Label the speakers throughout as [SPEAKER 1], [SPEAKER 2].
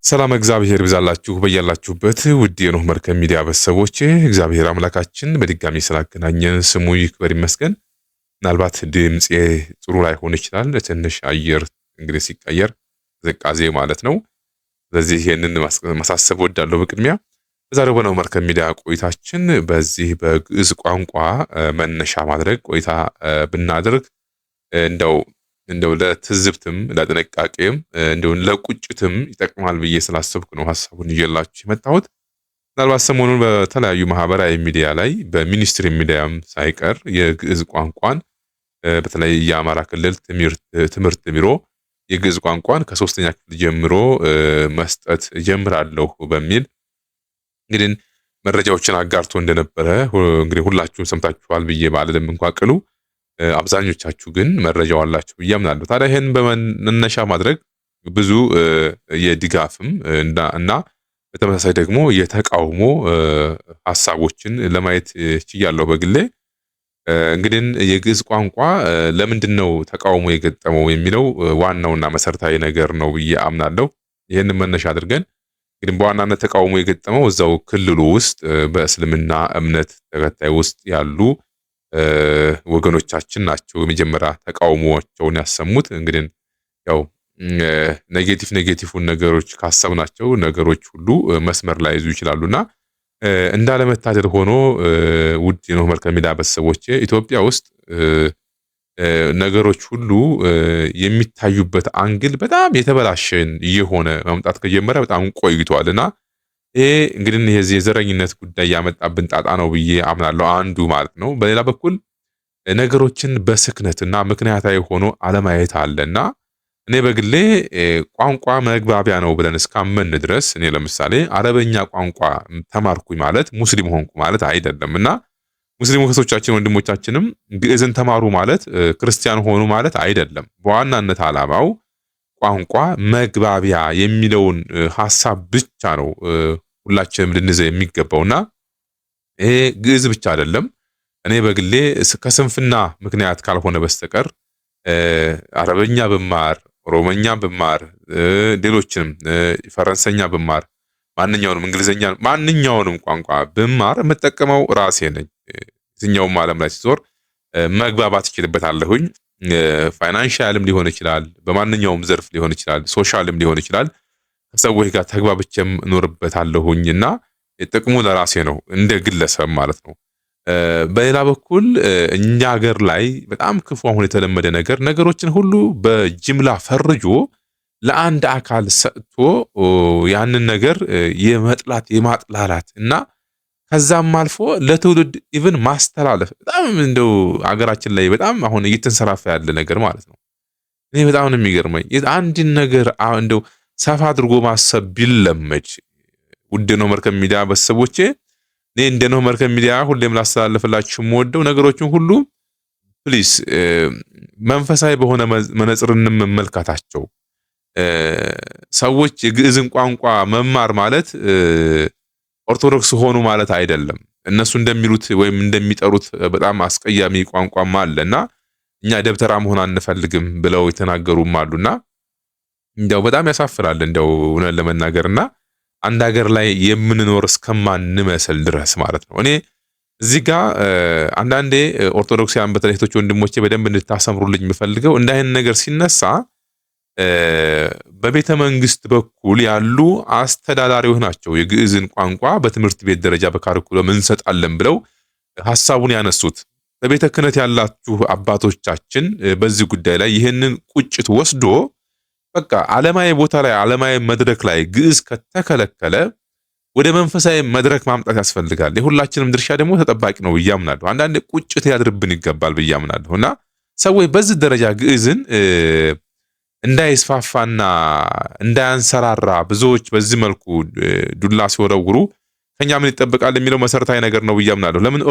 [SPEAKER 1] ሰላም እግዚአብሔር ይብዛላችሁ በያላችሁበት ውድ የኖህ መርከብ ሚዲያ ቤተሰቦች፣ እግዚአብሔር አምላካችን በድጋሚ ስላገናኘን ስሙ ይክበር ይመስገን። ምናልባት ድምፄ ጥሩ ላይሆን ይችላል። ትንሽ አየር እንግዲህ ሲቀየር ቅዝቃዜ ማለት ነው። ስለዚህ ይህንን ማሳሰብ እወዳለሁ በቅድሚያ። በዛሬው በኖህ መርከብ ሚዲያ ቆይታችን በዚህ በግዕዝ ቋንቋ መነሻ ማድረግ ቆይታ ብናደርግ እንደው ለትዝብትም ለጥንቃቄም እንደው ለቁጭትም ይጠቅማል ብዬ ስላሰብኩ ነው ሀሳቡን ይዤላችሁ የመጣሁት። ምናልባት ሰሞኑን በተለያዩ ማህበራዊ ሚዲያ ላይ በ mainstream ሚዲያም ሳይቀር የግዕዝ ቋንቋን በተለይ የአማራ ክልል ትምህርት ቢሮ የግዕዝ ቋንቋን ከ3ኛ ክፍል ጀምሮ መስጠት ጀምራለሁ በሚል እንግዲህ መረጃዎችን አጋርቶ እንደነበረ እንግዲህ ሁላችሁም ሰምታችኋል ብዬ ባልልም እንኳ ቅሉ አብዛኞቻችሁ ግን መረጃው አላችሁ ብዬ አምናለሁ። ታዲያ ይህን በመነሻ ማድረግ ብዙ የድጋፍም እና በተመሳሳይ ደግሞ የተቃውሞ ሀሳቦችን ለማየት ችያለሁ በግሌ። እንግዲህ የግዕዝ ቋንቋ ለምንድን ነው ተቃውሞ የገጠመው የሚለው ዋናውና መሰረታዊ ነገር ነው ብዬ አምናለሁ። ይህንን መነሻ አድርገን እንግዲህ በዋናነት ተቃውሞ የገጠመው እዛው ክልሉ ውስጥ በእስልምና እምነት ተከታይ ውስጥ ያሉ ወገኖቻችን ናቸው የመጀመሪያ ተቃውሞቸውን ያሰሙት። እንግዲህ ያው negative ን ነገሮች ካሰብናቸው ነገሮች ሁሉ መስመር ላይ ይዙ ይችላሉና እንዳለመታደል ሆኖ ውድ የኖህ መርከብ ሚዲያ ቤተሰቦቼ ኢትዮጵያ ውስጥ ነገሮች ሁሉ የሚታዩበት angle በጣም የተበላሸን እየሆነ መምጣት ከጀመረ በጣም ቆይቷል እና ይሄ እንግዲህ የዚህ የዘረኝነት ጉዳይ ያመጣብን ጣጣ ነው ብዬ አምናለሁ፣ አንዱ ማለት ነው። በሌላ በኩል ነገሮችን በስክነትና ምክንያታዊ ሆኖ አለማየት አለና እኔ በግሌ ቋንቋ መግባቢያ ነው ብለን እስካመን ድረስ እኔ ለምሳሌ አረበኛ ቋንቋ ተማርኩኝ ማለት ሙስሊም ሆንኩ ማለት አይደለም እና ሙስሊም እህቶቻችን ወንድሞቻችንም ግዕዝን ተማሩ ማለት ክርስቲያን ሆኑ ማለት አይደለም። በዋናነት ዓላማው ቋንቋ መግባቢያ የሚለውን ሀሳብ ብቻ ነው ሁላችንም ልንይዘው የሚገባውና ይሄ ግዕዝ ብቻ አይደለም። እኔ በግሌ ከስንፍና ምክንያት ካልሆነ በስተቀር አረበኛ ብማር፣ ኦሮመኛ ብማር፣ ሌሎችንም ፈረንሰኛ ብማር፣ ማንኛውንም እንግሊዘኛ፣ ማንኛውንም ቋንቋ ብማር የምጠቀመው ራሴ ነኝ። የትኛውም ዓለም ላይ ሲዞር መግባባት ይችልበታለሁኝ። financial ም ሊሆን ይችላል፣ በማንኛውም ዘርፍ ሊሆን ይችላል፣ social ም ሊሆን ይችላል። ከሰዎች ጋር ተግባብቼም እኖርበታለሁኝ እና ጥቅሙ ለራሴ ነው እንደ ግለሰብ ማለት ነው። በሌላ በኩል እኛ ሀገር ላይ በጣም ክፉ አሁን የተለመደ ነገር ነገሮችን ሁሉ በጅምላ ፈርጆ ለአንድ አካል ሰጥቶ ያንን ነገር የመጥላት የማጥላላት እና ከዛም አልፎ ለትውልድ even ማስተላለፍ በጣም እንደው አገራችን ላይ በጣም አሁን እየተንሰራፋ ያለ ነገር ማለት ነው። እኔ በጣም ነው የሚገርመኝ አንድን ነገር እንደው ሰፋ አድርጎ ማሰብ ቢለመድ። ውድ ነው መርከብ ሚዲያ ቤተሰቦቼ፣ እኔ እንደ ኖህ መርከብ ሚዲያ ሁሌም ላስተላልፍላችሁ የምወደው ነገሮችን ሁሉ please መንፈሳዊ በሆነ መነጽር እንመልከታቸው። ሰዎች የግዕዝን ቋንቋ መማር ማለት ኦርቶዶክስ ሆኑ ማለት አይደለም። እነሱ እንደሚሉት ወይም እንደሚጠሩት በጣም አስቀያሚ ቋንቋም አለ እና እኛ ደብተራ መሆን አንፈልግም ብለው የተናገሩም አሉና እንዲያው በጣም ያሳፍራል። እንዲያው እውነት ለመናገርና አንድ ሀገር ላይ የምንኖር እስከማንመስል ድረስ ማለት ነው። እኔ እዚህ ጋር አንዳንዴ ኦርቶዶክሲያን በተለይ እህቶች ወንድሞቼ በደንብ እንድታሰምሩልኝ የምፈልገው እንደ አይነት ነገር ሲነሳ በቤተ መንግስት በኩል ያሉ አስተዳዳሪዎች ናቸው የግዕዝን ቋንቋ በትምህርት ቤት ደረጃ በካሪኩለም እንሰጣለን ብለው ሀሳቡን ያነሱት። በቤተ ክህነት ያላችሁ አባቶቻችን በዚህ ጉዳይ ላይ ይህንን ቁጭት ወስዶ በቃ ዓለማዊ ቦታ ላይ ዓለማዊ መድረክ ላይ ግዕዝ ከተከለከለ ወደ መንፈሳዊ መድረክ ማምጣት ያስፈልጋል። የሁላችንም ድርሻ ደግሞ ተጠባቂ ነው ብዬ አምናለሁ። አንዳንዴ ቁጭት ያድርብን ይገባል ብዬ አምናለሁ እና ሰዎች በዚህ ደረጃ ግዕዝን እንዳይስፋፋና እንዳያንሰራራ ብዙዎች በዚህ መልኩ ዱላ ሲወረውሩ ከኛ ምን ይጠበቃል የሚለው መሰረታዊ ነገር ነው ብዬ አምናለሁ። ለምን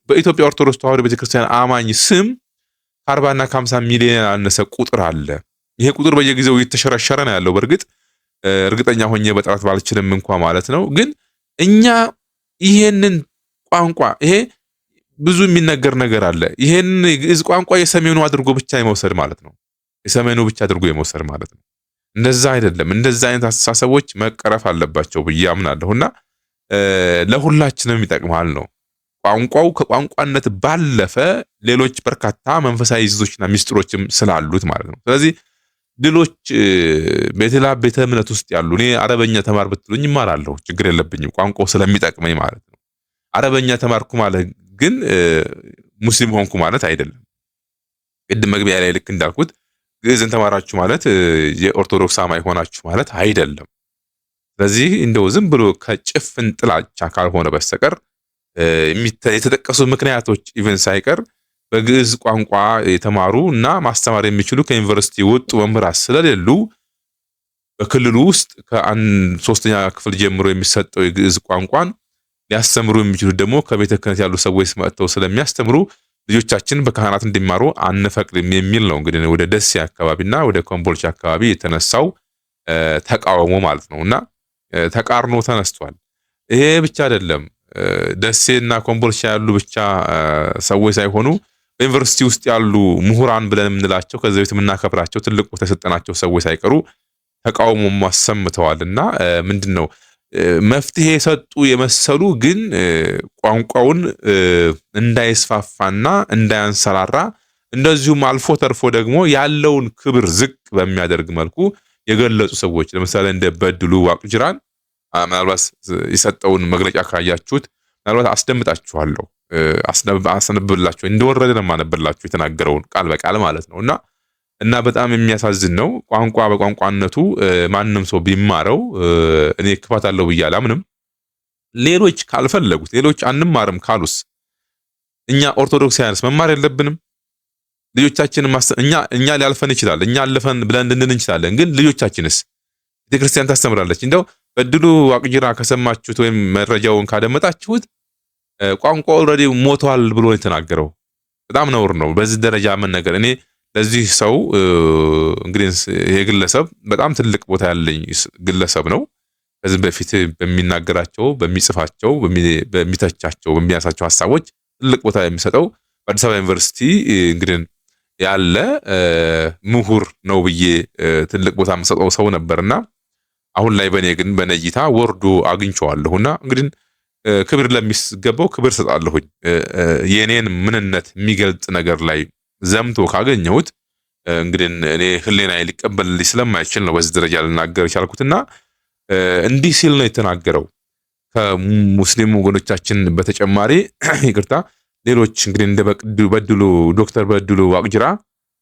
[SPEAKER 1] በኢትዮጵያ ኦርቶዶክስ ተዋሕዶ ቤተክርስቲያን አማኝ ስም ከ40ና ከ50 ሚሊዮን ያነሰ ቁጥር አለ። ይሄ ቁጥር በየጊዜው እየተሸረሸረ ነው ያለው። በእርግጥ እርግጠኛ ሆኜ በጥራት ባልችልም እንኳ ማለት ነው። ግን እኛ ይሄንን ቋንቋ ይሄ ብዙ የሚነገር ነገር አለ። ይሄንን የግዕዝ ቋንቋ የሰሜኑ አድርጎ ብቻ የመውሰድ ማለት ነው። የሰሜኑ ብቻ አድርጎ የመውሰድ ማለት ነው። እንደዛ አይደለም። እንደዛ አይነት አስተሳሰቦች መቀረፍ አለባቸው ብዬ አምናለሁና ለሁላችንም ይጠቅማል ነው። ቋንቋው ከቋንቋነት ባለፈ ሌሎች በርካታ መንፈሳዊ ይዘቶችና ሚስጥሮችም ስላሉት ማለት ነው። ስለዚህ ሌሎች ቤተላ ቤተ እምነት ውስጥ ያሉ እኔ አረበኛ ተማር ብትሉኝ እማራለሁ፣ ችግር የለብኝም ቋንቋው ስለሚጠቅመኝ ማለት ነው። አረበኛ ተማርኩ ማለት ግን ሙስሊም ሆንኩ ማለት አይደለም። ቅድም መግቢያ ላይ ልክ እንዳልኩት ግዕዝን ተማራችሁ ማለት የኦርቶዶክስ አማኝ ሆናችሁ ማለት አይደለም። ስለዚህ እንደው ዝም ብሎ ከጭፍን ጥላቻ ካልሆነ በስተቀር የተጠቀሱ ምክንያቶች even ሳይቀር በግዕዝ ቋንቋ የተማሩ እና ማስተማር የሚችሉ ከዩኒቨርሲቲ የወጡ መምህራን ስለሌሉ በክልሉ ውስጥ ከአንድ ሶስተኛ ክፍል ጀምሮ የሚሰጠው የግዕዝ ቋንቋን ሊያስተምሩ የሚችሉት ደግሞ ከቤተ ክህነት ያሉ ሰዎች መጥተው ስለሚያስተምሩ ልጆቻችን በካህናት እንዲማሩ አንፈቅድም የሚል ነው። እንግዲህ ወደ ደሴ አካባቢና ወደ ኮምቦልቻ አካባቢ የተነሳው ተቃውሞ ማለት ነው እና ተቃርኖ ተነስቷል። ይሄ ብቻ አይደለም። ደሴና ኮምቦልቻ ያሉ ብቻ ሰዎች ሳይሆኑ በዩኒቨርሲቲ ውስጥ ያሉ ምሁራን ብለን የምንላቸው ከዚህ በፊት የምናከብራቸው ትልቅ ቦታ የሰጠናቸው ሰዎች ሳይቀሩ ተቃውሞ አሰምተዋል። እና ምንድን ነው መፍትሄ የሰጡ የመሰሉ ግን ቋንቋውን እንዳይስፋፋና እንዳያንሰራራ እንደዚሁም አልፎ ተርፎ ደግሞ ያለውን ክብር ዝቅ በሚያደርግ መልኩ የገለጹ ሰዎች ለምሳሌ እንደ በድሉ ዋቅጅራን ምናልባት የሰጠውን መግለጫ ካያችሁት ምናልባት አስደምጣችኋለሁ፣ አስነብብላችሁ እንደወረደ ነው የማነብላችሁ የተናገረውን ቃል በቃል ማለት ነው። እና በጣም የሚያሳዝን ነው። ቋንቋ በቋንቋነቱ ማንም ሰው ቢማረው እኔ ክፋት አለው ብዬ አላምንም። ሌሎች ካልፈለጉት፣ ሌሎች አንማርም ካሉስ እኛ ኦርቶዶክሳውያንስ መማር የለብንም? ልጆቻችንን እኛ ሊያልፈን ይችላል፣ እኛ አልፈን ብለን ልንል እንችላለን። ግን ልጆቻችንስ ቤተክርስቲያን ታስተምራለች። እንደው በድሉ ዋቅጅራ ከሰማችሁት ወይም መረጃውን ካደመጣችሁት ቋንቋ already ሞቷል ብሎ የተናገረው በጣም ነውር ነው። በዚህ ደረጃ መነገር እኔ ለዚህ ሰው እንግዲህ ይሄ ግለሰብ በጣም ትልቅ ቦታ ያለኝ ግለሰብ ነው። ከዚህ በፊት በሚናገራቸው፣ በሚጽፋቸው፣ በሚተቻቸው፣ በሚያሳቸው ሀሳቦች ትልቅ ቦታ የሚሰጠው በአዲስ አበባ ዩኒቨርሲቲ እንግዲህ ያለ ምሁር ነው ብዬ ትልቅ ቦታ የምሰጠው ሰው ነበርና አሁን ላይ በእኔ ግን በእኔ እይታ ወርዶ አግኝቼዋለሁና እንግዲህ ክብር ለሚገባው ክብር ሰጣለሁኝ። የኔን ምንነት የሚገልጽ ነገር ላይ ዘምቶ ካገኘሁት እንግዲህ እኔ ሕሊናዬ ሊቀበልልኝ ስለማይችል ነው በዚህ ደረጃ ልናገር የቻልኩትና እንዲህ ሲል ነው የተናገረው። ከሙስሊም ወገኖቻችን በተጨማሪ ይቅርታ፣ ሌሎች እንግዲህ እንደ በድሉ ዶክተር በድሉ ዋቅጅራ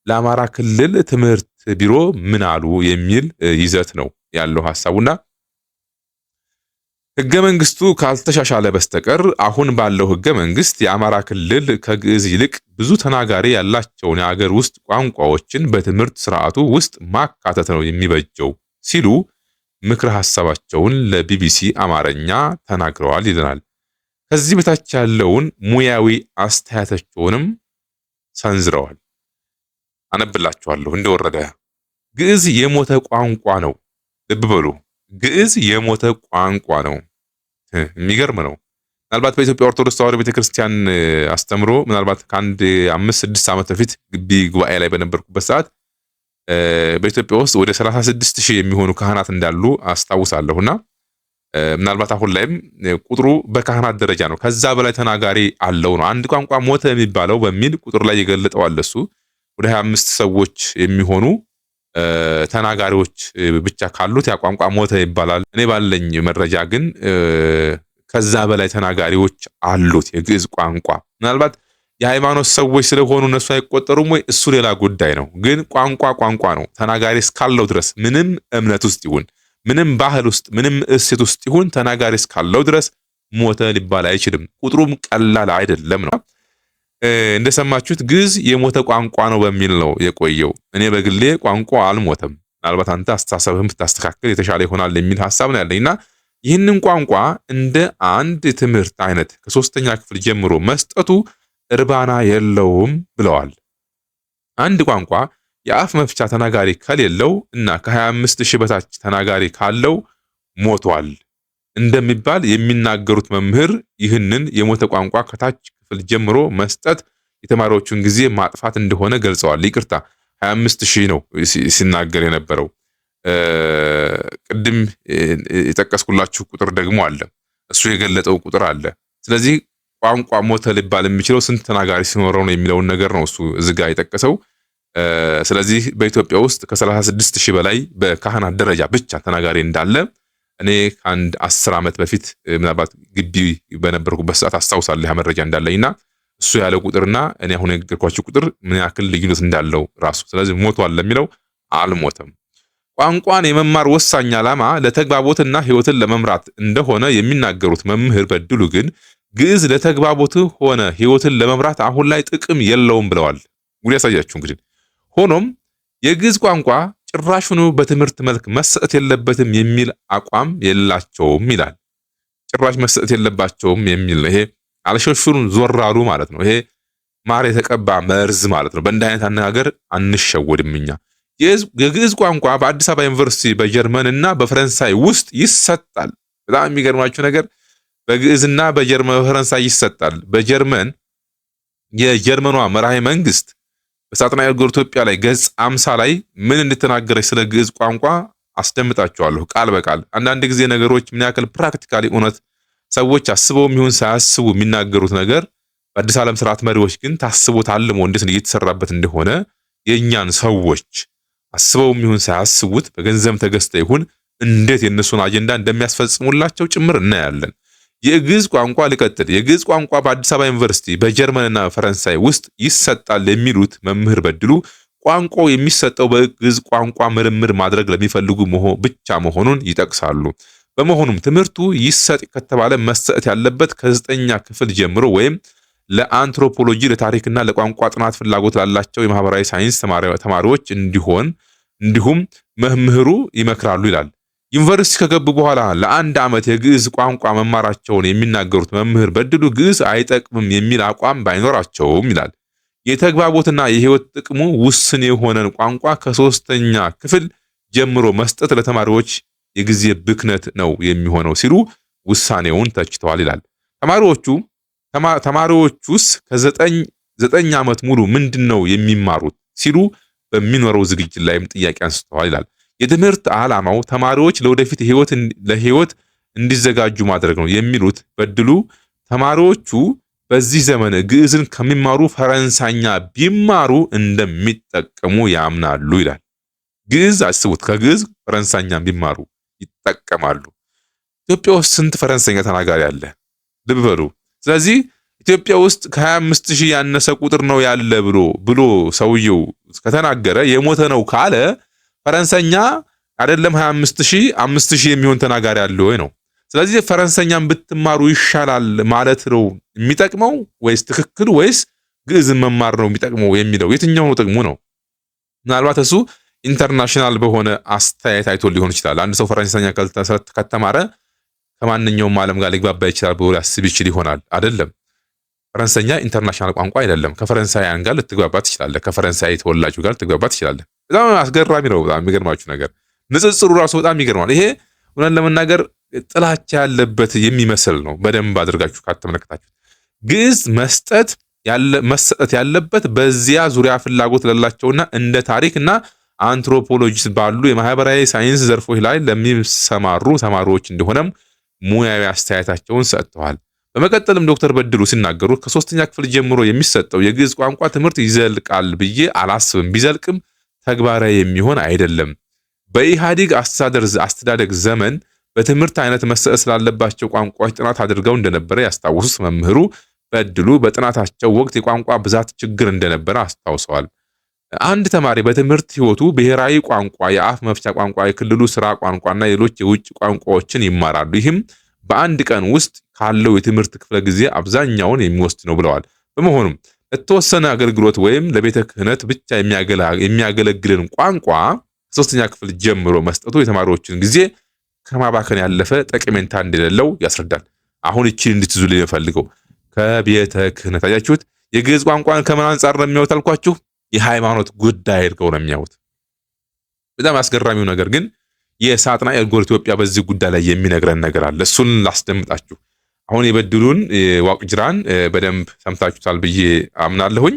[SPEAKER 1] ለአማራ ክልል ትምህርት ቢሮ ምን አሉ የሚል ይዘት ነው ያለው ሐሳቡና ህገ መንግስቱ ካልተሻሻለ በስተቀር አሁን ባለው ህገ መንግስት የአማራ ክልል ከግዕዝ ይልቅ ብዙ ተናጋሪ ያላቸውን የአገር ውስጥ ቋንቋዎችን በትምህርት ስርዓቱ ውስጥ ማካተት ነው የሚበጀው ሲሉ ምክረ ሐሳባቸውን ለቢቢሲ አማርኛ ተናግረዋል ይለናል። ከዚህ በታች ያለውን ሙያዊ አስተያየታቸውንም ሰንዝረዋል። አነብላችኋለሁ እንደወረደ። ግዕዝ የሞተ ቋንቋ ነው። ልብ በሉ፣ ግዕዝ የሞተ ቋንቋ ነው። የሚገርም ነው። ምናልባት በኢትዮጵያ ኦርቶዶክስ ተዋሕዶ ቤተክርስቲያን አስተምሮ ምናልባት ከአንድ 5-6 ዓመት በፊት ግቢ ጉባኤ ላይ በነበርኩበት ሰዓት በኢትዮጵያ ውስጥ ወደ 36 ሺህ የሚሆኑ ካህናት እንዳሉ አስታውሳለሁና ምናልባት አሁን ላይም ቁጥሩ በካህናት ደረጃ ነው። ከዛ በላይ ተናጋሪ አለው ነው። አንድ ቋንቋ ሞተ የሚባለው በሚል ቁጥር ላይ የገለጠው አለ። እሱ ወደ 25 ሰዎች የሚሆኑ ተናጋሪዎች ብቻ ካሉት ያ ቋንቋ ሞተ ይባላል። እኔ ባለኝ መረጃ ግን ከዛ በላይ ተናጋሪዎች አሉት የግዕዝ ቋንቋ። ምናልባት የሃይማኖት ሰዎች ስለሆኑ እነሱ አይቆጠሩም ወይ? እሱ ሌላ ጉዳይ ነው። ግን ቋንቋ ቋንቋ ነው። ተናጋሪ እስካለው ድረስ ምንም እምነት ውስጥ ይሁን፣ ምንም ባህል ውስጥ፣ ምንም እሴት ውስጥ ይሁን ተናጋሪ እስካለው ድረስ ሞተ ሊባል አይችልም። ቁጥሩም ቀላል አይደለም ነው። እንደሰማችሁት ግዕዝ የሞተ ቋንቋ ነው በሚል ነው የቆየው። እኔ በግሌ ቋንቋ አልሞተም፣ ምናልባት አንተ አስተሳሰብህን ብታስተካክል የተሻለ ይሆናል የሚል ሀሳብ ነው ያለኝና ይህንን ቋንቋ እንደ አንድ ትምህርት አይነት ከሶስተኛ ክፍል ጀምሮ መስጠቱ እርባና የለውም ብለዋል። አንድ ቋንቋ የአፍ መፍቻ ተናጋሪ ከሌለው እና ከ25 ሺህ በታች ተናጋሪ ካለው ሞቷል እንደሚባል የሚናገሩት መምህር ይህንን የሞተ ቋንቋ ከታች ክፍል ጀምሮ መስጠት የተማሪዎቹን ጊዜ ማጥፋት እንደሆነ ገልጸዋል። ይቅርታ፣ 25 ሺህ ነው ሲናገር የነበረው። ቅድም የጠቀስኩላችሁ ቁጥር ደግሞ አለ፣ እሱ የገለጠው ቁጥር አለ። ስለዚህ ቋንቋ ሞተ ሊባል የሚችለው ስንት ተናጋሪ ሲኖረው ነው የሚለውን ነገር ነው እሱ እዚህ ጋር የጠቀሰው። ስለዚህ በኢትዮጵያ ውስጥ ከ36 ሺህ በላይ በካህናት ደረጃ ብቻ ተናጋሪ እንዳለ እኔ ከአንድ 10 ዓመት በፊት ምናልባት ግቢ በነበርኩበት ሰዓት አስታውሳለሁ ያ መረጃ እንዳለኝና እሱ ያለው ቁጥርና እኔ አሁን የነገርኳችሁ ቁጥር ምን ያክል ልዩነት እንዳለው ራሱ። ስለዚህ ሞቷል ለሚለው አልሞተም። ቋንቋን የመማር ወሳኝ ዓላማ ለተግባቦትና ሕይወትን ለመምራት እንደሆነ የሚናገሩት መምህር በድሉ ግን ግዕዝ ለተግባቦት ሆነ ሕይወትን ለመምራት አሁን ላይ ጥቅም የለውም ብለዋል። ጉድ ያሳያችሁ እንግዲህ። ሆኖም የግዕዝ ቋንቋ ጭራሹኑ በትምህርት መልክ መሰጠት የለበትም የሚል አቋም የላቸውም ይላል። ጭራሽ መሰጠት የለባቸውም የሚል ነው። ይሄ አልሸሹን ዞር አሉ ማለት ነው። ይሄ ማር የተቀባ መርዝ ማለት ነው። በእንዲህ አይነት አነጋገር አንሸወድም እኛ። የግዕዝ ቋንቋ በአዲስ አበባ ዩኒቨርሲቲ በጀርመን እና በፈረንሳይ ውስጥ ይሰጣል። በጣም የሚገርማችሁ ነገር በግዕዝና በጀርመን በፈረንሳይ ይሰጣል። በጀርመን የጀርመኗ መራሄ መንግስት በሳጥናኤል ጎር ኢትዮጵያ ላይ ገጽ 50 ላይ ምን እንደተናገረች ስለ ግዕዝ ቋንቋ አስደምጣችኋለሁ ቃል በቃል። አንዳንድ ጊዜ ነገሮች ምን ያክል practically እውነት ሰዎች አስበውም ይሁን ሳያስቡ የሚናገሩት ነገር በአዲስ ዓለም ስርዓት መሪዎች ግን ታስቦ ታልሞ እንዴት እየተሰራበት እንደሆነ የእኛን ሰዎች አስበውም ይሁን ሳያስቡት በገንዘብ ተገዝተ ይሁን እንዴት የእነሱን አጀንዳ እንደሚያስፈጽሙላቸው ጭምር እናያለን። የግዕዝ ቋንቋ ልቀጥል። የግዕዝ ቋንቋ በአዲስ አበባ ዩኒቨርሲቲ በጀርመንና ፈረንሳይ ውስጥ ይሰጣል የሚሉት መምህር በድሉ ቋንቋው የሚሰጠው በግዕዝ ቋንቋ ምርምር ማድረግ ለሚፈልጉ ብቻ መሆኑን ይጠቅሳሉ። በመሆኑም ትምህርቱ ይሰጥ ከተባለ መሰጠት ያለበት ከ9ኛ ክፍል ጀምሮ ወይም ለአንትሮፖሎጂ ለታሪክና ለቋንቋ ጥናት ፍላጎት ላላቸው የማህበራዊ ሳይንስ ተማሪዎች እንዲሆን እንዲሁም መምህሩ ይመክራሉ ይላል። ዩኒቨርሲቲ ከገቡ በኋላ ለአንድ ዓመት የግዕዝ ቋንቋ መማራቸውን የሚናገሩት መምህር በድሉ ግዕዝ አይጠቅምም የሚል አቋም ባይኖራቸውም ይላል። የተግባቦትና የህይወት ጥቅሙ ውስን የሆነን ቋንቋ ከ3ኛ ክፍል ጀምሮ መስጠት ለተማሪዎች የጊዜ ብክነት ነው የሚሆነው ሲሉ ውሳኔውን ተችተዋል ይላል። ተማሪዎቹስ ከ9 ዓመት ሙሉ ምንድነው የሚማሩት ሲሉ በሚኖረው ዝግጅት ላይም ጥያቄ አንስተዋል ይላል። የትምህርት ዓላማው ተማሪዎች ለወደፊት ለህይወት እንዲዘጋጁ ማድረግ ነው የሚሉት በድሉ ተማሪዎቹ በዚህ ዘመን ግዕዝን ከሚማሩ ፈረንሳይኛ ቢማሩ እንደሚጠቀሙ ያምናሉ ይላል። ግዕዝ አስቡት፣ ከግዕዝ ፈረንሳይኛ ቢማሩ ይጠቀማሉ። ኢትዮጵያ ውስጥ ስንት ፈረንሳይኛ ተናጋሪ አለ? ልብ በሉ። ስለዚህ ኢትዮጵያ ውስጥ ከ25 ሺህ ያነሰ ቁጥር ነው ያለ ብሎ ሰውየው ከተናገረ የሞተ ነው ካለ ፈረንሳይኛ አይደለም 25 ሺህ 5 ሺህ የሚሆን ተናጋሪ አለ ወይ ነው። ስለዚህ ፈረንሳይኛን ብትማሩ ይሻላል ማለት ነው የሚጠቅመው ወይስ ትክክል ወይስ ግዕዝን መማር ነው የሚጠቅመው የሚለው የትኛው ነው ጥቅሙ ነው? ምናልባት እሱ international በሆነ አስተያየት አይቶ ሊሆን ይችላል። አንድ ሰው ፈረንሳይኛ ከተማረ ከማንኛውም ዓለም ጋር ሊግባባ ይችላል ብሎ ሊያስብ ይችል ይሆናል። አይደለም። ፈረንሳይኛ international ቋንቋ አይደለም። ከፈረንሳይያን ጋር ልትግባባ ትችላለህ። ከፈረንሳይ ተወላጁ ጋር ልትግባባ ትችላለህ። በጣም አስገራሚ ነው። በጣም የሚገርማችሁ ነገር ንጽጽሩ ራሱ በጣም ይገርማል። ይሄ እውነት ለመናገር ጥላቻ ያለበት የሚመስል ነው። በደንብ አድርጋችሁ ካተመለከታችሁት ግዕዝ መሰጠት ያለበት በዚያ ዙሪያ ፍላጎት ላላቸውና እንደ ታሪክና አንትሮፖሎጂስት ባሉ የማህበራዊ ሳይንስ ዘርፎች ላይ ለሚሰማሩ ተማሪዎች እንደሆነም ሙያዊ አስተያየታቸውን ሰጥተዋል። በመቀጠልም ዶክተር በድሉ ሲናገሩ ከ3ኛ ክፍል ጀምሮ የሚሰጠው የግዕዝ ቋንቋ ትምህርት ይዘልቃል ብዬ አላስብም። ቢዘልቅም ተግባራዊ የሚሆን አይደለም። በኢህአዴግ አስተዳደግ ዘመን በትምህርት አይነት መሰጠት ስላለባቸው ቋንቋዎች ጥናት አድርገው እንደነበረ ያስታወሱት መምህሩ በድሉ በጥናታቸው ወቅት የቋንቋ ብዛት ችግር እንደነበረ አስታውሰዋል። አንድ ተማሪ በትምህርት ህይወቱ ብሔራዊ ቋንቋ፣ የአፍ መፍቻ ቋንቋ፣ የክልሉ ስራ ቋንቋና ሌሎች የውጭ ቋንቋዎችን ይማራሉ። ይህም በአንድ ቀን ውስጥ ካለው የትምህርት ክፍለ ጊዜ አብዛኛውን የሚወስድ ነው ብለዋል። በመሆኑም ለተወሰነ አገልግሎት ወይም ለቤተ ክህነት ብቻ የሚያገለግልን ቋንቋ ከ3ኛ ክፍል ጀምሮ መስጠቱ የተማሪዎችን ጊዜ ከማባከን ያለፈ ጠቀሜታ እንደሌለው ያስረዳል። አሁን እቺን እንድትይዙልኝ የምፈልገው ከቤተ ክህነት አያችሁት? የግዕዝ ቋንቋን ከምን አንጻር ነው የሚያዩት አልኳችሁ? የሃይማኖት ጉዳይ አድርገው ነው የሚያዩት። በጣም አስገራሚው ነገር ግን የሳጥናኤል ጎር ኢትዮጵያ በዚህ ጉዳይ ላይ የሚነግረን ነገር አለ። እሱን ላስደምጣችሁ። አሁን የበድሉን ዋቅጅራን በደንብ ሰምታችሁታል ብዬ አምናለሁኝ።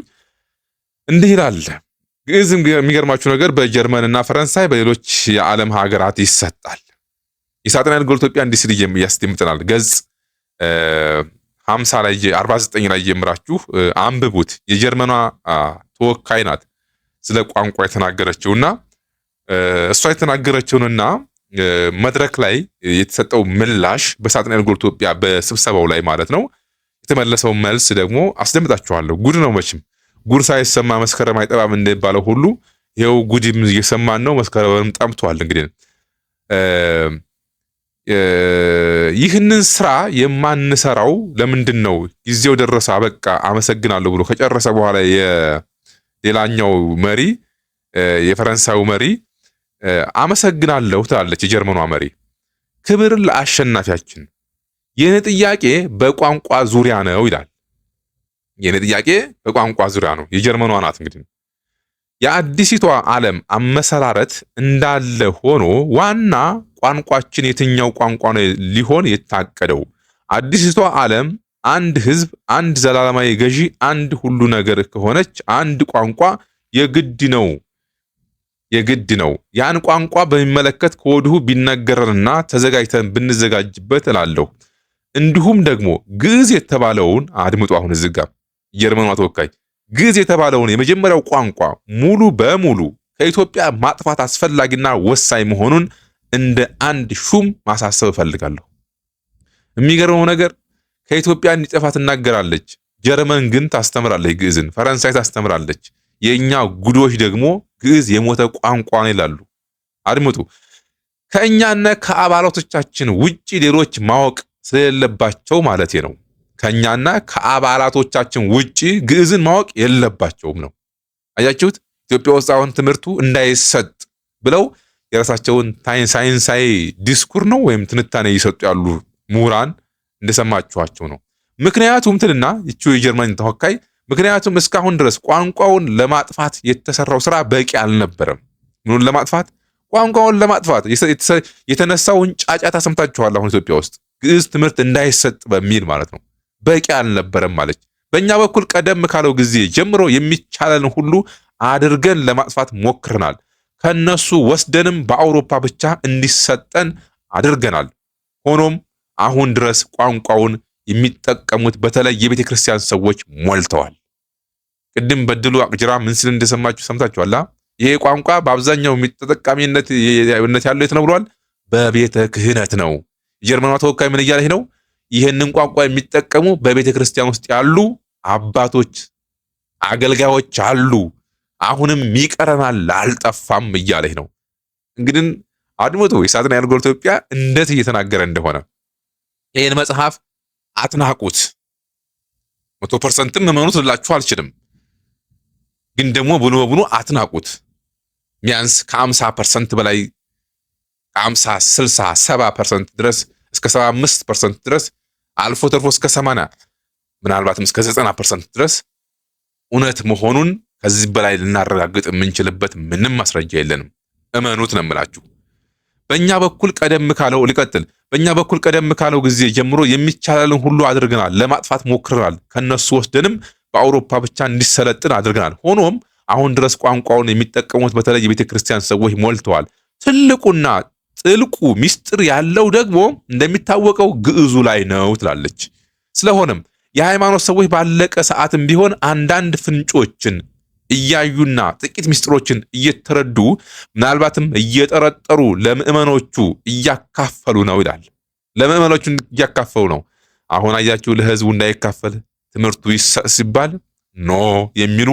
[SPEAKER 1] እንዲህ ይላል። ግዕዝ የሚገርማችሁ ነገር በጀርመንና ፈረንሳይ በሌሎች የዓለም ሀገራት ይሰጣል። የሳጥናኤል ጎል ኢትዮጵያ እንዲህ ሲል ያስደምጠናል። ገጽ 50 ላይ፣ 49 ላይ ጀምራችሁ አንብቡት። የጀርመኗ ተወካይ ናት ስለ ቋንቋ የተናገረችውና እሷ የተናገረችውንና መድረክ ላይ የተሰጠው ምላሽ በሳጥናኤል ጎል ኢትዮጵያ በስብሰባው ላይ ማለት ነው የተመለሰው መልስ ደግሞ አስደምጣችኋለሁ። ጉድ ነው መቼም፣ ጉድ ሳይሰማ መስከረም አይጠባም እንደሚባለው ሁሉ ይኸው ጉድም እየሰማን ነው። መስከረምም ጠምቷል። እንግዲህ ይህንን ስራ የማንሰራው ለምንድን ነው? ጊዜው ደረሰ፣ አበቃ፣ አመሰግናለሁ ብሎ ከጨረሰ በኋላ የሌላኛው መሪ፣ የፈረንሳዩ መሪ አመሰግናለሁ ትላለች የጀርመኗ መሪ። ክብር ለአሸናፊያችን። የኔ ጥያቄ በቋንቋ ዙሪያ ነው ይላል። የኔ ጥያቄ በቋንቋ ዙሪያ ነው። የጀርመኗ ናት እንግዲህ። የአዲሲቷ ዓለም አመሰራረት እንዳለ ሆኖ ዋና ቋንቋችን የትኛው ቋንቋ ነው ሊሆን የታቀደው? አዲሲቷ ዓለም አንድ ህዝብ፣ አንድ ዘላለማዊ ገዢ፣ አንድ ሁሉ ነገር ከሆነች አንድ ቋንቋ የግድ ነው የግድ ነው። ያን ቋንቋ በሚመለከት ከወዲሁ ቢነገረንና ተዘጋጅተን ብንዘጋጅበት እላለሁ። እንዲሁም ደግሞ ግዕዝ የተባለውን አድምጡ። አሁን እዚህ ጋር የጀርመኗ ተወካይ ግዕዝ የተባለውን የመጀመሪያው ቋንቋ ሙሉ በሙሉ ከኢትዮጵያ ማጥፋት አስፈላጊና ወሳኝ መሆኑን እንደ አንድ ሹም ማሳሰብ እፈልጋለሁ። የሚገርመው ነገር ከኢትዮጵያ እንዲጠፋ ትናገራለች። ጀርመን ግን ታስተምራለች ግዕዝን፣ ፈረንሳይ ታስተምራለች። የእኛ ጉዶች ደግሞ ግዕዝ የሞተ ቋንቋ ነው ይላሉ። አድምጡ። ከእኛና ከአባላቶቻችን ውጪ ሌሎች ማወቅ ስለሌለባቸው ማለት ነው። ከእኛና ከአባላቶቻችን ውጪ ግዕዝን ማወቅ የለባቸውም ነው። አያችሁት? ኢትዮጵያ ውስጥ አሁን ትምህርቱ እንዳይሰጥ ብለው የራሳቸውን ሳይንሳዊ ዲስኩር ነው ወይም ትንታኔ እየሰጡ ያሉ ምሁራን እንደሰማችኋቸው ነው። ምክንያቱም ትልና ይቺው የጀርመን ተወካይ፣ ምክንያቱም እስካሁን ድረስ ቋንቋውን ለማጥፋት የተሰራው ስራ በቂ አልነበረም። ምኑን ለማጥፋት? ቋንቋውን ለማጥፋት የተነሳውን ጫጫታ ሰምታችኋል። አሁን ኢትዮጵያ ውስጥ ግዕዝ ትምህርት እንዳይሰጥ በሚል ማለት ነው። በቂ አልነበረም ማለች። በእኛ በኩል ቀደም ካለው ጊዜ ጀምሮ የሚቻለን ሁሉ አድርገን ለማጥፋት ሞክረናል። ከነሱ ወስደንም በአውሮፓ ብቻ እንዲሰጠን አድርገናል። ሆኖም አሁን ድረስ ቋንቋውን የሚጠቀሙት በተለይ የቤተ ክርስቲያን ሰዎች ሞልተዋል። ቅድም በድሉ አቅጅራ ምን ሲል እንደሰማችሁ ሰምታችኋላ። ይሄ ቋንቋ በአብዛኛው ተጠቃሚነት ያለው የት ነው ብሏል? በቤተ ክህነት ነው። የጀርመኗ ተወካይ ምን እያለች ነው? ይህንን ቋንቋ የሚጠቀሙ በቤተ ክርስቲያን ውስጥ ያሉ አባቶች፣ አገልጋዮች አሉ። አሁንም ይቀረናል፣ አልጠፋም እያለች ነው። እንግዲህ አድምጡ፣ የሳጥናኤል ጎል ኢትዮጵያ እንዴት እየተናገረ እንደሆነ። ይህን መጽሐፍ አትናቁት። 100%ም እመኑት ልላችሁ አልችልም፣ ግን ደግሞ ብኑ በብኑ አትናቁት። ቢያንስ ከ50% በላይ፣ ከ50፣ 60፣ 70% ድረስ፣ እስከ 75% ድረስ፣ አልፎ ተርፎ እስከ 80፣ ምናልባትም እስከ 90% ድረስ እውነት መሆኑን ከዚህ በላይ ልናረጋግጥ የምንችልበት ምንም ማስረጃ የለንም። እመኑት ነው የምላችሁ። በእኛ በኩል ቀደም ካለው ልቀጥል። በእኛ በኩል ቀደም ካለው ጊዜ ጀምሮ የሚቻለንን ሁሉ አድርገናል። ለማጥፋት ሞክረናል። ከነሱ ወስደንም በአውሮፓ ብቻ እንዲሰለጥን አድርገናል። ሆኖም አሁን ድረስ ቋንቋውን የሚጠቀሙት በተለይ የቤተ ክርስቲያን ሰዎች ሞልተዋል። ትልቁና ጥልቁ ሚስጥር ያለው ደግሞ እንደሚታወቀው ግዕዙ ላይ ነው ትላለች። ስለሆነም የሃይማኖት ሰዎች ባለቀ ሰዓትም ቢሆን አንዳንድ ፍንጮችን እያዩና ጥቂት ምስጢሮችን እየተረዱ፣ ምናልባትም እየጠረጠሩ ለምዕመኖቹ እያካፈሉ ነው ይላል። ለምዕመኖቹ እያካፈሉ ነው። አሁን አያችሁ፣ ለህዝቡ እንዳይካፈል ትምህርቱ ይሰጥ ሲባል no የሚሉ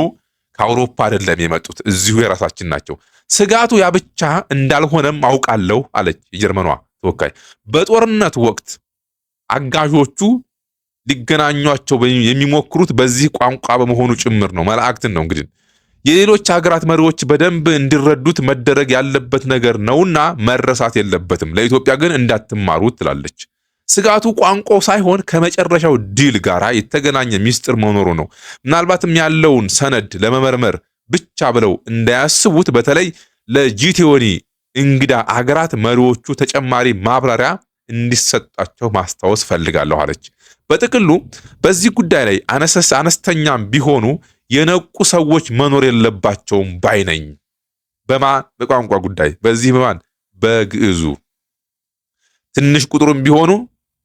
[SPEAKER 1] ከአውሮፓ አይደለም የመጡት፣ እዚሁ የራሳችን ናቸው። ስጋቱ ያ ብቻ እንዳልሆነም አውቃለሁ አለች የጀርመኗ ተወካይ። በጦርነት ወቅት አጋዦቹ ሊገናኟቸው የሚሞክሩት በዚህ ቋንቋ በመሆኑ ጭምር ነው። መላእክትን ነው እንግዲህ። የሌሎች ሀገራት መሪዎች በደንብ እንዲረዱት መደረግ ያለበት ነገር ነውና መረሳት የለበትም። ለኢትዮጵያ ግን እንዳትማሩት ትላለች። ስጋቱ ቋንቋው ሳይሆን ከመጨረሻው ድል ጋር የተገናኘ ሚስጥር መኖሩ ነው። ምናልባትም ያለውን ሰነድ ለመመርመር ብቻ ብለው እንዳያስቡት በተለይ ለ G20 እንግዳ አገራት መሪዎቹ ተጨማሪ ማብራሪያ እንዲሰጣቸው ማስታወስ ፈልጋለሁ አለች። በጥቅሉ በዚህ ጉዳይ ላይ አነስተኛም ቢሆኑ የነቁ ሰዎች መኖር የለባቸውም ባይ ነኝ። በማን? በቋንቋ ጉዳይ። በዚህ በማን? በግዕዙ። ትንሽ ቁጥሩም ቢሆኑ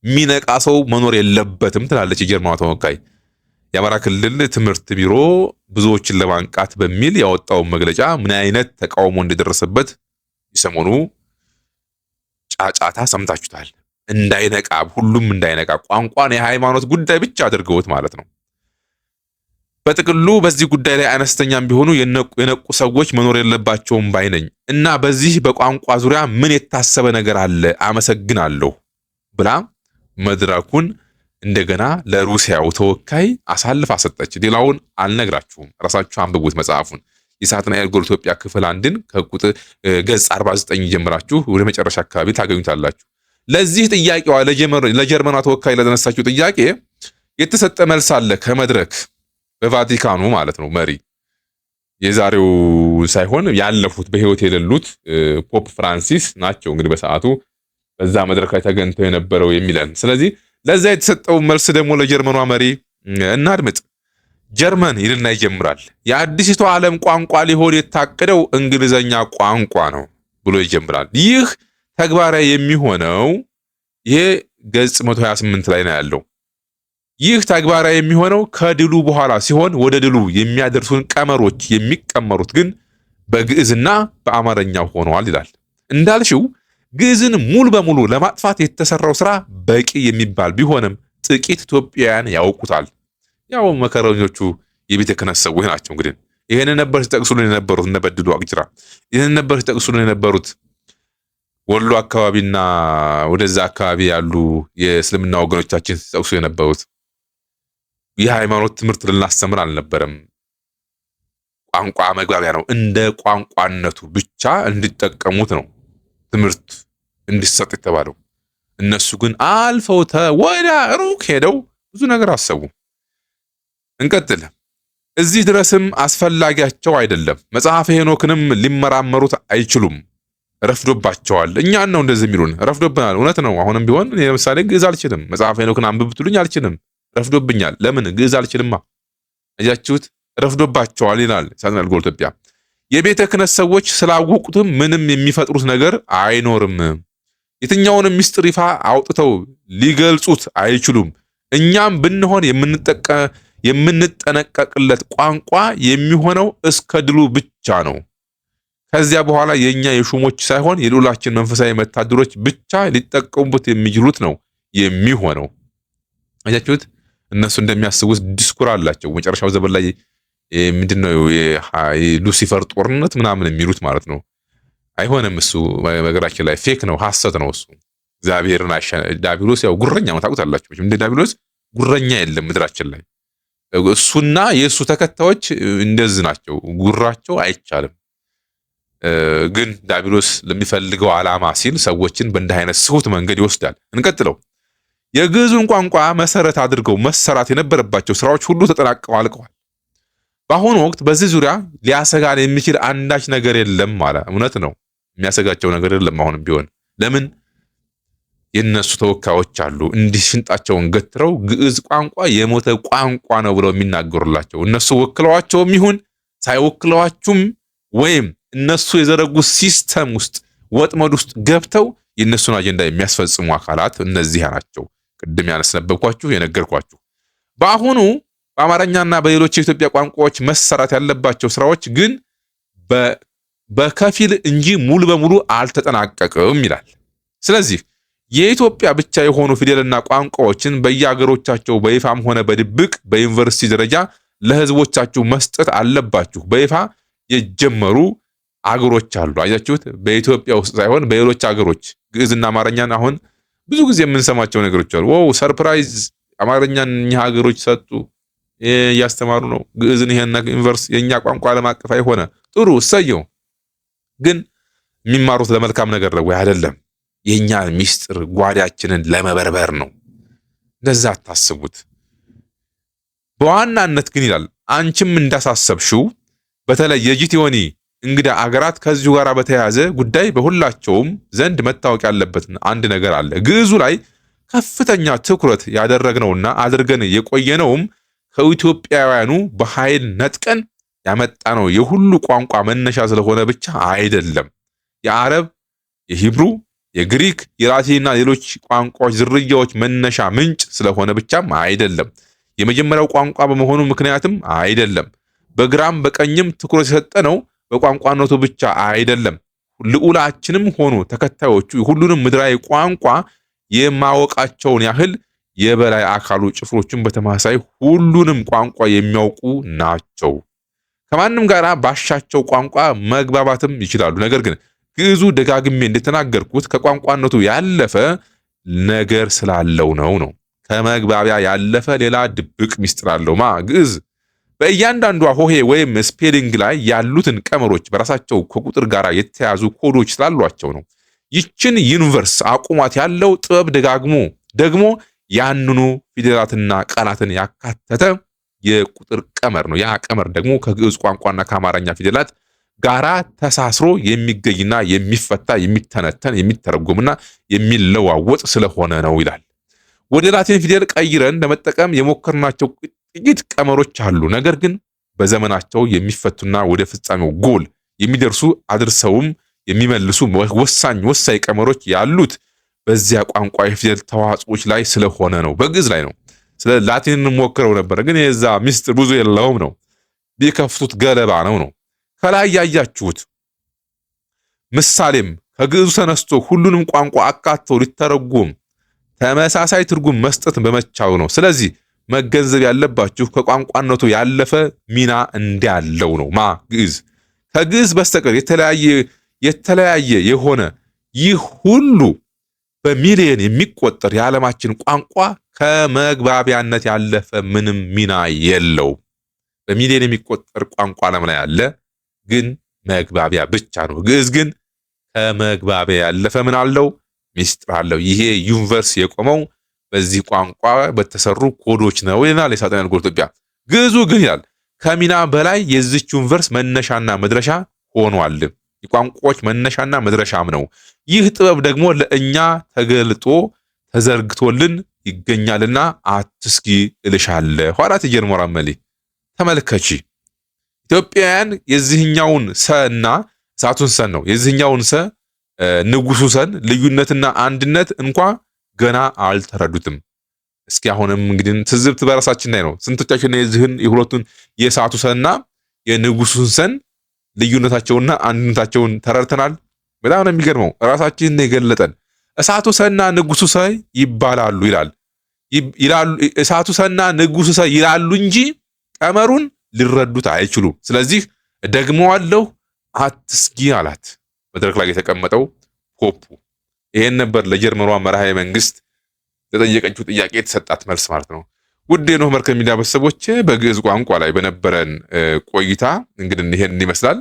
[SPEAKER 1] የሚነቃ ሰው መኖር የለበትም ትላለች የጀርመኗ ተወካይ። የአማራ ክልል ትምህርት ቢሮ ብዙዎችን ለማንቃት በሚል ያወጣውን መግለጫ ምን አይነት ተቃውሞ እንደደረሰበት የሰሞኑ ጫጫታ ሰምታችሁታል። እንዳይነቃ፣ ሁሉም እንዳይነቃ፣ ቋንቋን የሃይማኖት ጉዳይ ብቻ አድርገውት ማለት ነው። በጥቅሉ በዚህ ጉዳይ ላይ አነስተኛም ቢሆኑ የነቁ ሰዎች መኖር የለባቸውም ባይ ነኝ እና በዚህ በቋንቋ ዙሪያ ምን የታሰበ ነገር አለ? አመሰግናለሁ ብላ መድረኩን እንደገና ለሩሲያው ተወካይ አሳልፋ ሰጠች። ሌላውን አልነግራችሁም፣ ራሳችሁ አንብቡት መጽሐፉን። የሳጥናኤል ጎል ኢትዮጵያ ክፍል 1ን ከቁጥር ገጽ 49 ጀምራችሁ ወደ መጨረሻ አካባቢ ታገኙታላችሁ። ለዚህ ጥያቄዋ፣ ለጀርመኗ ተወካይ ለተነሳችው ጥያቄ የተሰጠ መልስ አለ ከመድረክ በቫቲካኑ ማለት ነው መሪ፣ የዛሬው ሳይሆን ያለፉት በህይወት የሌሉት Pope ፍራንሲስ ናቸው እንግዲህ በሰዓቱ በዛ መድረክ ላይ ተገኝተው የነበረው የሚለን። ስለዚህ ለዛ የተሰጠው መልስ ደግሞ ለጀርመኗ መሪ እናድምጥ። ጀርመን ይልና ይጀምራል። የአዲሲቷ ዓለም ቋንቋ ሊሆን የታቀደው እንግሊዘኛ ቋንቋ ነው ብሎ ይጀምራል። ይህ ተግባራዊ የሚሆነው፣ ይሄ ገጽ 128 ላይ ነው ያለው። ይህ ተግባራዊ የሚሆነው ከድሉ በኋላ ሲሆን ወደ ድሉ የሚያደርሱን ቀመሮች የሚቀመሩት ግን በግዕዝና በአማርኛ ሆነዋል ይላል። እንዳልሽው ግዕዝን ሙሉ በሙሉ ለማጥፋት የተሰራው ስራ በቂ የሚባል ቢሆንም ጥቂት ኢትዮጵያውያን ያውቁታል። ያው መከረኞቹ የቤተ ክህነት ሰዎች ናቸው። እንግዲህ ይህንን ነበር ሲጠቅሱልን የነበሩት እነ በድሉ አቅጅራ፣ ይህንን ነበር ሲጠቅሱልን የነበሩት ወሎ አካባቢና ወደዛ አካባቢ ያሉ የእስልምና ወገኖቻችን ሲጠቅሱ የነበሩት። የሃይማኖት ትምህርት ልናስተምር አልነበረም። ቋንቋ መግባቢያ ነው። እንደ ቋንቋነቱ ብቻ እንዲጠቀሙት ነው ትምህርት እንዲሰጥ የተባለው። እነሱ ግን አልፈው ወደ ሩቅ ሄደው ብዙ ነገር አሰቡ። እንቀጥል። እዚህ ድረስም አስፈላጊያቸው አይደለም። መጽሐፈ ሄኖክንም ሊመራመሩት አይችሉም። ረፍዶባቸዋል። እኛን ነው እንደዚህ የሚሉን፣ ረፍዶብናል። እውነት ነው። አሁንም ቢሆን እኔ ለምሳሌ ግዕዝ አልችልም። መጽሐፈ ሄኖክን አንብብ ብትሉኝ አልችልም። ረፍዶብኛል። ለምን? ግዕዝ አልችልማ። አያችሁት? ረፍዶባቸዋል ይላል ሳጥናኤል ጎል ኢትዮጵያ። የቤተ ክህነት ሰዎች ስላወቁትም ምንም የሚፈጥሩት ነገር አይኖርም። የትኛውንም ምስጢር ይፋ አውጥተው ሊገልጹት አይችሉም። እኛም ብንሆን የምንጠነቀቅለት ቋንቋ የሚሆነው እስከ ድሉ ብቻ ነው። ከዚያ በኋላ የኛ የሹሞች ሳይሆን የልዑላችን መንፈሳዊ መታደሮች ብቻ ሊጠቀሙበት የሚችሉት ነው የሚሆነው። አያችሁት? እነሱ እንደሚያስቡት ዲስኩር አላቸው። መጨረሻው ዘመን ላይ ምንድነው የሉሲፈር ጦርነት ምናምን የሚሉት ማለት ነው። አይሆንም። እሱ ነገራችን ላይ fake ነው፣ ሐሰት ነው እሱ። እግዚአብሔርን ዲያብሎስ ያው ጉረኛ ነው፣ ታውቁታላችሁ። እንደ ዲያብሎስ ጉረኛ የለም ምድራችን ላይ። እሱና የእሱ ተከታዮች እንደዚህ ናቸው። ጉራቸው አይቻልም። ግን ዲያብሎስ ለሚፈልገው ዓላማ ሲል ሰዎችን በእንዲህ አይነት ስሁት መንገድ ይወስዳል። እንቀጥለው። የግዕዙን ቋንቋ መሰረት አድርገው መሰራት የነበረባቸው ስራዎች ሁሉ ተጠናቀው አልቀዋል። በአሁኑ ወቅት በዚህ ዙሪያ ሊያሰጋን የሚችል አንዳች ነገር የለም አለ። እውነት ነው፣ የሚያሰጋቸው ነገር የለም። አሁንም ቢሆን ለምን የነሱ ተወካዮች አሉ፣ እንዲህ ሽንጣቸውን ገትረው ግዕዝ ቋንቋ የሞተ ቋንቋ ነው ብለው የሚናገሩላቸው። እነሱ ወክለዋቸውም ይሁን ሳይወክለዋችሁም ወይም እነሱ የዘረጉት system ውስጥ ወጥመድ ውስጥ ገብተው የእነሱን አጀንዳ የሚያስፈጽሙ አካላት እነዚህ ናቸው። ቅድም ያስነበብኳችሁ የነገርኳችሁ። በአሁኑ በአማርኛና በሌሎች የኢትዮጵያ ቋንቋዎች መሰራት ያለባቸው ስራዎች ግን በከፊል እንጂ ሙሉ በሙሉ አልተጠናቀቅም ይላል። ስለዚህ የኢትዮጵያ ብቻ የሆኑ ፊደልና ቋንቋዎችን በየአገሮቻቸው በይፋም ሆነ በድብቅ በዩኒቨርሲቲ ደረጃ ለህዝቦቻችሁ መስጠት አለባችሁ። በይፋ የጀመሩ አገሮች አሉ። አያችሁት? በኢትዮጵያ ውስጥ ሳይሆን በሌሎች አገሮች ግዕዝና አማርኛን አሁን ብዙ ጊዜ የምንሰማቸው ነገሮች አሉ። Wow surprise! አማርኛን እኚህ ሀገሮች ሰጡ፣ እያስተማሩ ነው። ግዕዝን ይሄን ዩኒቨርሲቲ የኛ ቋንቋ ዓለም አቀፋዊ ሆነ። ጥሩ እሰየው። ግን የሚማሩት ለመልካም ነገር ነው ወይ? አይደለም። የእኛን ሚስጥር ጓዳችንን ለመበርበር ነው። እንደዛ አታስቡት። በዋናነት ግን ይላል አንቺም እንዳሳሰብሽው በተለይ የ G20 እንግዳ አገራት ከዚሁ ጋር በተያያዘ ጉዳይ በሁላቸውም ዘንድ መታወቅ ያለበት አንድ ነገር አለ። ግዕዙ ላይ ከፍተኛ ትኩረት ያደረግነውና አድርገን የቆየነውም ከኢትዮጵያውያኑ በኃይል ነጥቀን ያመጣነው የሁሉ ቋንቋ መነሻ ስለሆነ ብቻ አይደለም። የአረብ፣ የ Hebrew፣ የግሪክ፣ የላቲንና ሌሎች ቋንቋዎች ዝርያዎች መነሻ ምንጭ ስለሆነ ብቻም አይደለም። የመጀመሪያው ቋንቋ በመሆኑ ምክንያትም አይደለም። በግራም በቀኝም ትኩረት የሰጠነው በቋንቋነቱ ብቻ አይደለም። ልዑላችንም ሆኑ ተከታዮቹ ሁሉንም ምድራዊ ቋንቋ የማወቃቸውን ያህል የበላይ አካሉ ጭፍሮችን በተመሳሳይ ሁሉንም ቋንቋ የሚያውቁ ናቸው። ከማንም ጋር ባሻቸው ቋንቋ መግባባትም ይችላሉ። ነገር ግን ግዕዙ ደጋግሜ እንደተናገርኩት ከቋንቋነቱ ያለፈ ነገር ስላለው ነው። ከመግባቢያ ያለፈ ሌላ ድብቅ ሚስጥር አለው ማ ግዕዝ። በእያንዳንዷ ሆሄ ወይም spelling ላይ ያሉትን ቀመሮች በራሳቸው ከቁጥር ጋር የተያዙ ኮዶች ስላሏቸው ነው። ይችን universe አቁሟት ያለው ጥበብ ደጋግሞ ደግሞ ያንኑ ፊደላትና ቃላትን ያካተተ የቁጥር ቀመር ነው። ያ ቀመር ደግሞ ከግዕዝ ቋንቋና ከአማርኛ ፊደላት ጋራ ተሳስሮ የሚገኝና የሚፈታ፣ የሚተነተን፣ የሚተረጎምና የሚለዋወጥ ስለሆነ ነው ይላል። ወደ ላቲን ፊደል ቀይረን ለመጠቀም የሞከርናቸው ጥቂት ቀመሮች አሉ። ነገር ግን በዘመናቸው የሚፈቱና ወደ ፍጻሜው ጎል የሚደርሱ አድርሰውም የሚመልሱ ወሳኝ ወሳኝ ቀመሮች ያሉት በዚያ ቋንቋ የፊደል ተዋጽኦች ላይ ስለሆነ ነው። በግዕዝ ላይ ነው። ስለ ላቲን እንሞክረው ነበር፣ ግን የዛ ሚስጥር ብዙ የለውም ነው። ቢከፍቱት ገለባ ነው። ከላይ ያያችሁት ምሳሌም ከግዕዙ ተነስቶ ሁሉንም ቋንቋ አካቶ ሊተረጎም ተመሳሳይ ትርጉም መስጠት በመቻሉ ነው። ስለዚህ መገንዘብ ያለባችሁ ከቋንቋነቱ ያለፈ ሚና እንዳለው ነው። ማ ግዕዝ ከግዕዝ በስተቀር የተለያየ የሆነ ይህ ሁሉ በሚሊዮን የሚቆጠር የዓለማችን ቋንቋ ከመግባቢያነት ያለፈ ምንም ሚና የለው። በሚሊዮን የሚቆጠር ቋንቋ ዓለም ላይ አለ፣ ግን መግባቢያ ብቻ ነው። ግዕዝ ግን ከመግባቢያ ያለፈ ምን አለው? ሚስጥር አለው። ይሄ universe የቆመው በዚህ ቋንቋ በተሰሩ ኮዶች ነው ይላል የሳጥናኤል ጎል ኢትዮጵያ። ግዕዙ ግን ይላል ከሚና በላይ የዚች universe መነሻና መድረሻ ሆኗል። የቋንቋዎች መነሻና መድረሻም ነው። ይህ ጥበብ ደግሞ ለእኛ ተገልጦ ተዘርግቶልን ይገኛልና አትስጊ እልሻለሁ አላት ጀርሞራ መሊ። ተመልከቺ፣ ኢትዮጵያውያን የዚህኛውን ሰና እሳቱን ሰን ነው፣ የዚህኛውን ሰ ንጉሱ ሰን ልዩነትና አንድነት እንኳ ገና አልተረዱትም። እስኪ አሁንም እንግዲህ ትዝብት በራሳችን ላይ ነው። ስንቶቻችን የዚህን የሁለቱን የእሳቱ ሰንና የንጉሱን ሰን ልዩነታቸውና አንድነታቸውን ተረድተናል? በጣም ነው የሚገርመው። ራሳችንን የገለጠን እሳቱ ሰና ንጉሱ ሰ ይባላሉ ይላል ይላሉ። እሳቱ ሰና ንጉሱ ሰ ይላሉ እንጂ ቀመሩን ሊረዱት አይችሉም። ስለዚህ ደግመዋለሁ፣ አትስጊ አላት። መድረክ ላይ የተቀመጠው ፖፑ ይሄን ነበር ለጀርመኗ መራሄ መንግስት ለጠየቀችው ጥያቄ የተሰጣት መልስ ማለት ነው። ውድ የኖህ መርከብ ሚዲያ ቤተሰቦች፣ በግዕዝ ቋንቋ ላይ በነበረን ቆይታ እንግዲህ ይሄን ይመስላል።